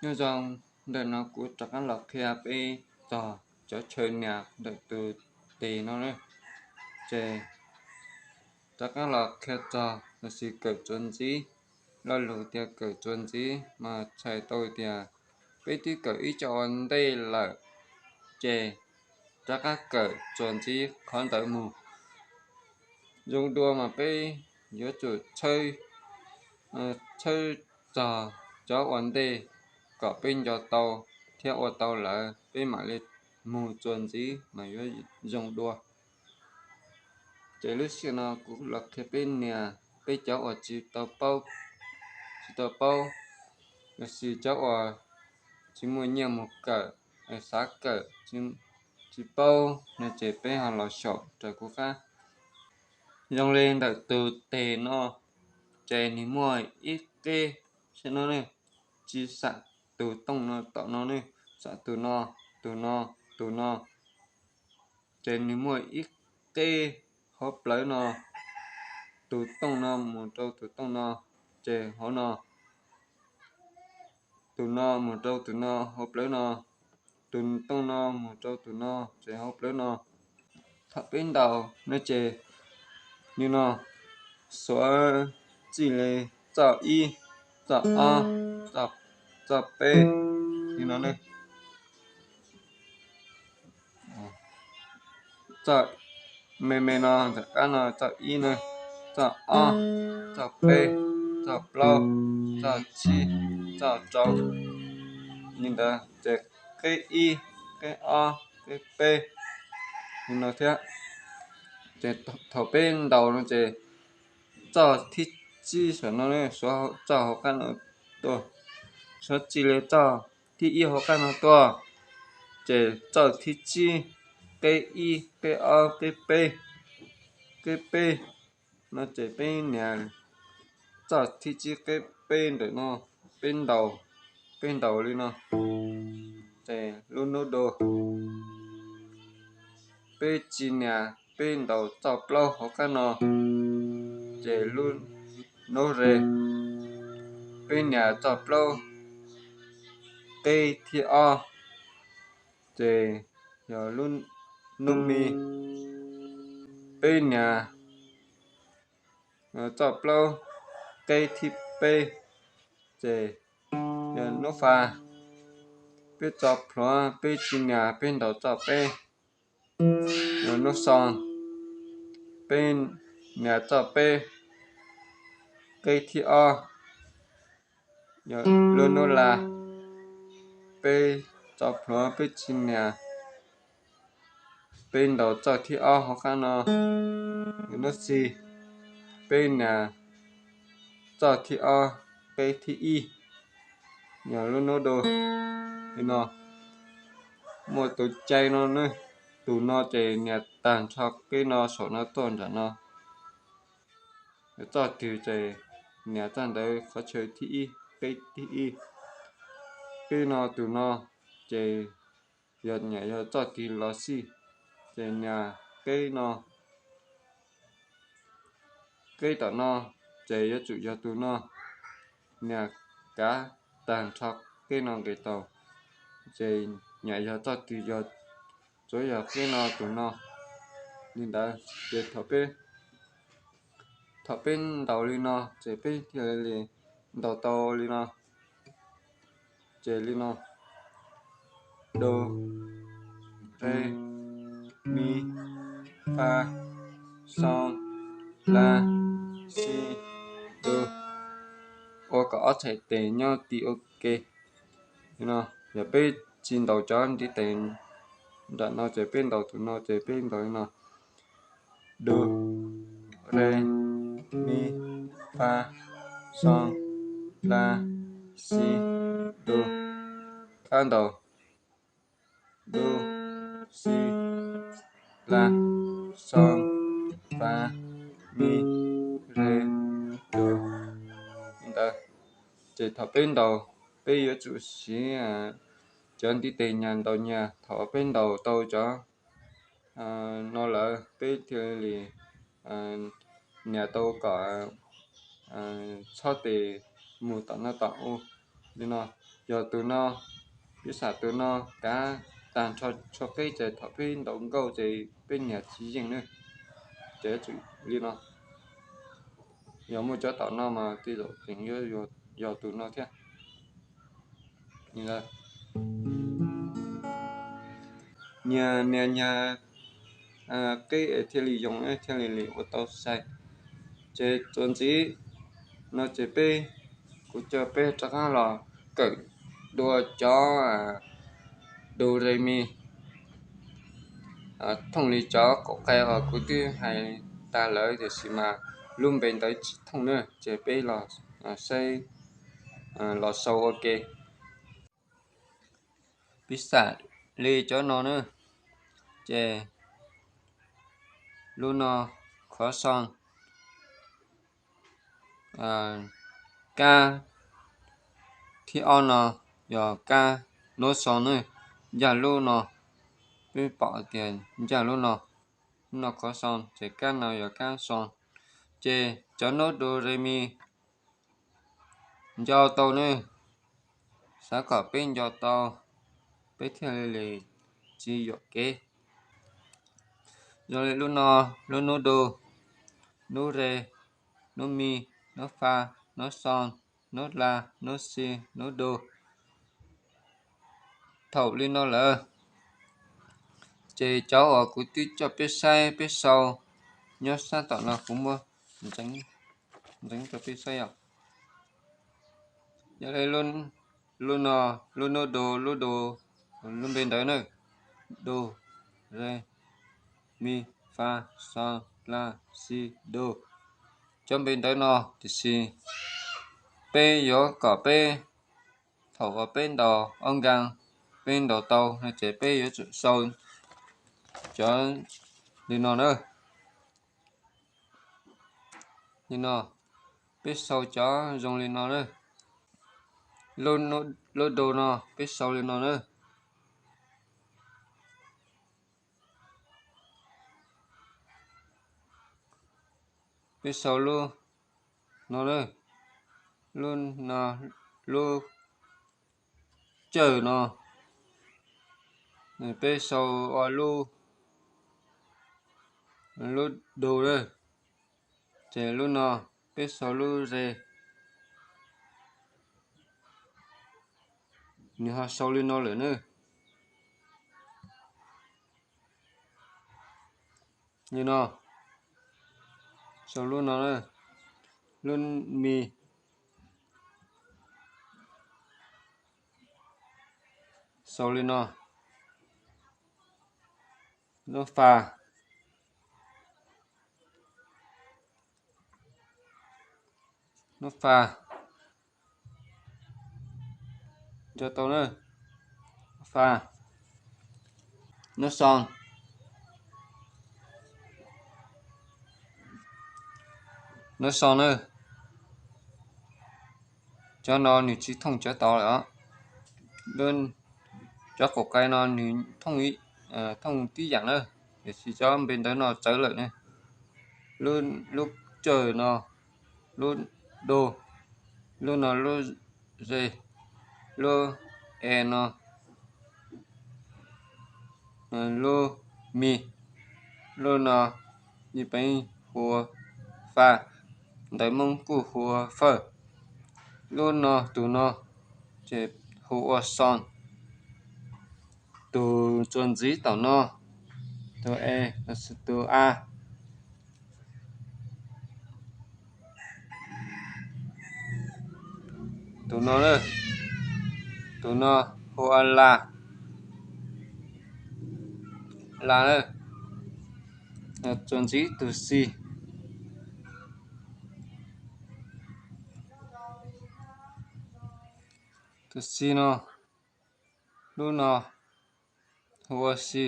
Nyob zoo, ntawm no kuv rov qab los qhia peb txog cov chaw nias ntawm tus tes no na. Ces rov qab los qhia txog los sis kawm txuas ntxiv. Lo lus tias kawm txuas ntxiv mas txhais tau tias peb twb kawm ib co ua ntej lawm, ces rov qab kawm txuas ntxiv qhov ntawd mus. Zoo dua mas peb yuav tsum tshawb txog cov ua ntej kom peb nco tau thiab ua tau lawm peb mam li mus txuas ntxiv mas yuav zoo dua. Ces lub sij hawm no kuv los qhia peb nias peb cov uas tsis tau paub, tsis tau paub, los sis cov uas tsis muaj nyiaj mus kawm, xav kawm tsis paub no ces peb ho los xyaum raws kuv qab. Zoo li ntawm tus tes no, ces nws muaj ib qeb, saib no ne, tsis xam tus tooj no tom no ne, xam tus no, tus no, tus no. Ces nws muaj ib qeb hauv plawv no, tus tooj no mus rau tus tooj no, ces hauv no, tus no mus rau tus no hauv plawv no, tus tooj no mus rau tus no ces hauv plawv no. Thaum peb ntaus no ces nim no xuav txij li txoj ib, txoj ob, txoj peb, nim no ne. Txoj me me no tom qab no txoj ib na, txoj ob, txoj peb, txoj plaub, txoj tsib, txoj rau. Li ntawd ces qeb ib, qeb ob, qeb peb, li no thiab. Ces thaum peb ntaus no ces txoj thib tsib saum no, txoj hauv qab no tuaj, xuav txij li txoj thib ib hauv qab no tuaj, ces txoj thib tsib, qeb ib, qeb ob, qeb peb, qeb peb no ces peb nias txoj thib tsib qeb peb ntawm no, peb ntaus, peb ntaus li no, ces lub nub du. Peb tsis nias, peb ntaus txoj plaub hauv qab no, ces lub nub re. Peb nias txoj plaub qeb thib ob, ces yog lub nub mi. Peb nias txoj plaub qeb thib peb, ces yog nub fa. Peb tso plhuav, peb tsis nias, peb ntaus txoj peb, yog nub xoo. Peb nias txoj peb qeb thib ob, yog lub nub la. Peb tso plhuav, peb tsis nias, peb ntaus txoj thib ob hauv qab no, yog nub xi. Peb nias txoj thib ob qeb thib ib, yog lub nub du. Li no, muaj tus cai no, tus no ces nias tag nrho qeb no saum no tuaj nram no. Txoj twg ces nias txoj ntawd qhov chaw thib ib, qeb thib ib. Qeb no tus no ces yog nias yog txoj twg los xij, ces nias qeb no. Qeb tom no ces yuav tsum yog tus no, nias kav tag nrho qeb no nqis tau, ces nias yog txoj twg yog, tsuav yog qeb no tus no. Li ntawd ces thaum peb, thaum peb ntaus li no ces peb thiaj li ntaus tau li no. Ces li no, du, re, mi, fa, xoo, la, xi, du. Ua kom ob txhais tes nyob ti ua ke. Li no, yog peb tsis ntaus cov ntiv tes nram no ces peb ntaus tus no ces peb ntaus li no, du, re, mi, fa, xoo, la, xi, du. Rov ntaus, du, xi, la, xoo, fa, mi, re, du. Li ntawd, ces thaum peb ntaus, peb yuav tsum siv cov ntiv tes nyas ntaus nyas. Thaum peb ntaus tau cov no lawm peb thiaj li nias tau kom txhob tes mus tom no tom u li no. yog tus no, peb xam tus no kav tag nrho tsho qib ces thaum peb ntaus nkauj ces peb nias tsis yeej na. Ces yuav tsum li no, yog muaj cov tom no mas tej zaum tseem yuav yog tus no thiab. Nias nias nias qib es thiaj li yoo thiaj li li ua tau sai. Ces txuas ntxiv no ces peb, kuv coj peb rov qab los kawm dua cov do re mi thooj li cov kaum qe uas kuv twb hais tag lawm, tiam sis mas lub npe ntawd tsis thooj na, ces peb los saib, los sau ua ke. Piv xam li cov no na, ces lub no khov xoo, kab thib ob no yog kab nuav xoo na, ncaj lub no, peb pom tias ncaj lub no, lub no khov xoo ces kab no yog kab xoo. Ces cov nub do re mi nco tau ne, xav kom peb nco tau, peb thiaj li tsis yuam kev. Zoo li lub no, lub nub do, nub re, nub mi, nub fa, nub xoo, nub la, nub xi, nub do. Thaum li no lawm, ces cov uas kuv twb coj peb saib peb sau nyob sab tom no kuv muab ntxeev rau peb saib os. Yog li lub no, lub nub do, lub do, lub npe ntawd na, do, re, mi, fa, xoo, la, xi, do. Cov npe ntawd no, tiam sis peb yuav kom peb, thaum uas peb ntaus ob nkaag, peb ntaus tau no ces peb yuav tsum sau cov li no na. Li no, peb sau cov zoo li no na. Lub do no peb sau li no na. Peb sau lub no na, lub no, lub cawj no, peb sau ua lub, lub do na. Ces lub no peb sau lub re. Nws ho sau li no lawm na. Li no, sau lub no, lub mi, sau li no, lub fa, lub fa, nco tau na, lub fa, lub xoo, lub xoo na. Cov no nws tsis thooj cov tod lawm os. Cov qaum qai no nws thooj, thooj tib yam na, tiam sis cov npe ntawd no txawv lawm ne. Lub cawj no, lub do, lub no lub ze, lub e no, lub mi, lub no yeej peev hu ua fa, ntawv Hmoob kuj hu ua fawj. Lub no, tus no ces hu ua xoo. Tus txuas ntxiv tom no, tus e, tus a, tus no, tus no hu ua la, la. Txuas ntxiv tus xi, tus xi no, lub no hu ua xi,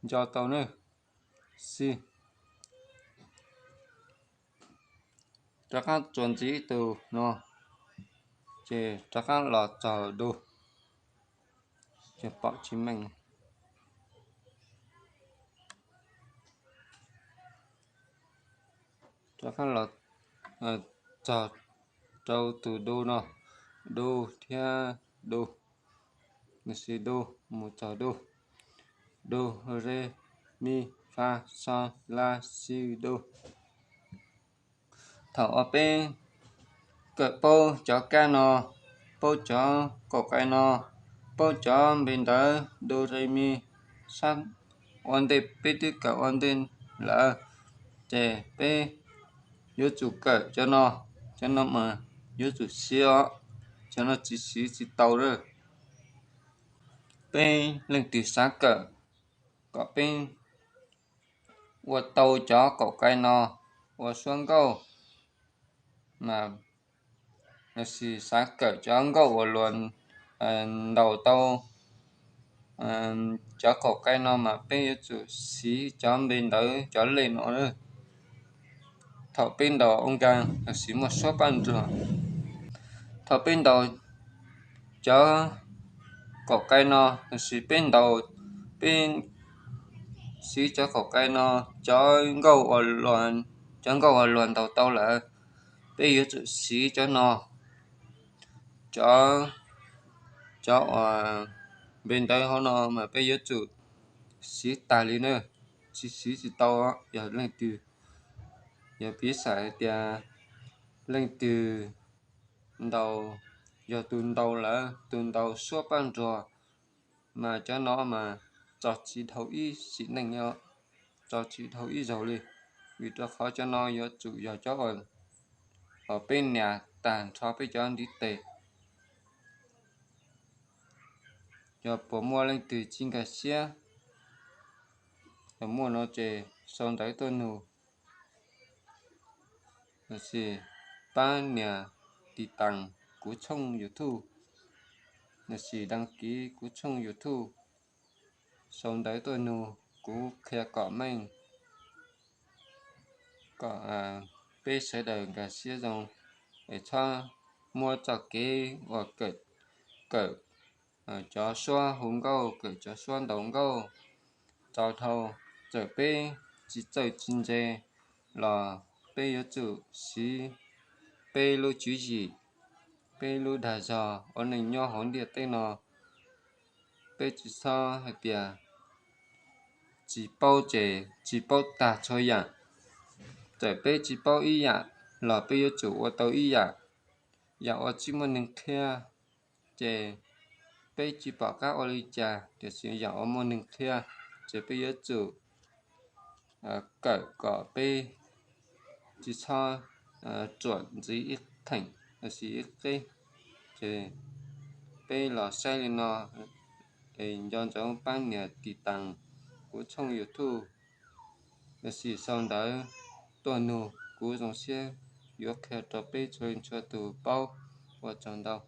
nco tau ne, xi. Rov qab txuas ntxiv tus no, ces rov qab los txog do, ces pom tsis meej. Rov qab los txog rau tus do no, du thiab du, lossis du mus txog du, du, re, mi, fa, so, la, si, du. Thaum uas peb kawm paub cov kab no, paub cov kaum qai no, paub cov npe ntawv du re mi, sab ua ntej peb twb kawm ua ntej lawm, ces peb yuav tsum kawm cov no, cov no mas yuav tsum siv os, cov no tsis siv tsis tau lawm. Peb leej twg xav kawm kom peb ua tau cov kaum qai no, ua suab nkauj mas, lossis xav kawm cov nkauj uas luag ntaus tau cov kaum qai no mas peb yuav tsum siv cov npe ntawv cov lej no. Thaum peb ntaus ua nkaag lossis muaj suab paj nruag, thaum peb ntaus cov kaum qai no lossis peb ntaus, peb siv cov kaum qai no, cov nkauj, cov nkauj uas luag ntaus tau lawm, peb yuav tsum siv cov no. Cov, cov uas npe ntawv hauv no mas peb yuav tsum siv tag li na, tsis siv tsis tau. Yog leej twg, yog piv xam hais tias leej twg ntaus, yog tus ntaus lawm, tus ntaus suab paj nruag, mas cov no mas tso tsis dhau ib sim neej, tso tsis dhau ib zaug li, vim rau qhov cov no yuav tsum yog cov uas peb nias tag nrho peb cov ntiv tes. Yog puas muaj leej twg tsis nkag siab, yog muaj no ces sau ntawv tuaj nug, lossis pab nias tiv tas kuv tshooj YouTube, lossis đăng ký kuv tshooj YouTube, sau ntawv tuaj nug, kuv qhia kom meej, kom peb sawv daws nkag siab zoo, es txhob muab txoj kev uas kawm cov suab hu nkauj, kawm cov suab ntaus nkauj tau dhau. Txawm peb tsis txawj tsis ntse los peb yuav tsum siv peb lub tswv yim, peb lub dag zog ua neej nyob hauv ntiaj teb no. Peb tsis txhob hais tias tsis paub ces tsis paub tag txhua yam. Txawm peb tsis paub ib yam los peb yuav tsum ua tau ib yam. Yam uas tsis muaj neeg qhia ces peb tsis pom qab ua li cas, tiam sis yam uas muaj neeg qhia ces peb yuav tsum kawm kom peb tsis txhob ruam ntxiv ib theem lossis ib qeb. Ces peb los saib li no, es nco ntsoov pab nias tiv tas kuv tshooj YouTube lossis sau ntawv tuaj nug, kuv zoo siab yuav qhia rau peb txhua leej txhua tus paub. Ua tsaug ntau.